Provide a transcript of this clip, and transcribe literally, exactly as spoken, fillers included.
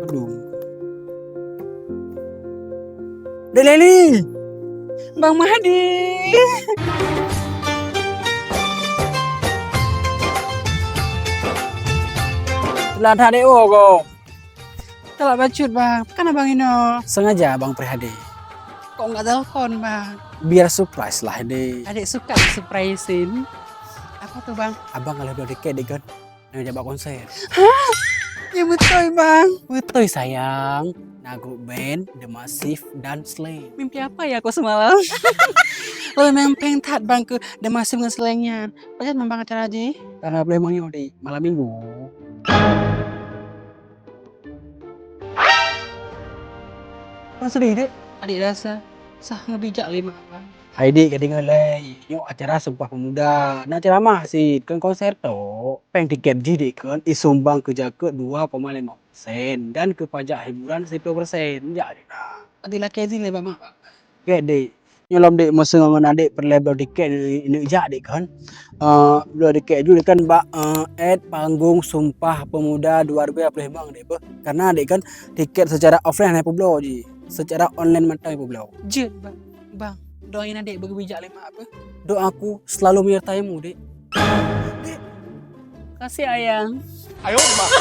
Aduh. Dek Leli! Bang Mahdi! Telat that dek oh ko. Telat bacut, Bang. Kan Abang inoe. Sengaja Abang preh adek. Kok nggak telepon, Bang? Biar surprise lah, dek. Adek suka surprisein. Apa tuh, Bang? Abang ka lheueh bloe tiket, dek kan? Nyoe jak bak konser. Hah? Ya beutôi, Bang. Beutôi, sayang. Na grup band The Massive dan Slank. Mimpi apa ya aku semalam? Oh, memang péng that, Bang, keu The Massive ngon Slank nyan. Pajan memang acara jih? Tanggal dua puluh lima nyoe, dek. Malam minggu. Bang sedih, dek. Adek rasa sah ngebijak lé mak abang. Hai dek, ka deungoe lé, nyoe acara Sumpah Pemuda. Na ceramah cit, kon konser tok. Péng tiket jih dek kon isumbang keu jakeuet dua koma lima persen dan keu pajak hiburan siplôh persen. Jak dek na. Ati lakée izin lé bak mak. Oke dek. Nyoe lom dek, meuseu ngon adek peureulée bloe tiket neuk jak dek kon. Eh, bloe tiket ju dek kon bak, eh, at panggung Sumpah Pemuda dua ribu dua puluh lima dek beuh. Karena dek kon tiket secara offline hana peubloe jih. Secara online mantong peubloe. Jeuet, Bang. Bang, doain adek beugeubijak lé mak beuh. Doaku selalu menyertaimu, dek. Dek. Kasih, ayang. Ayo, Bang.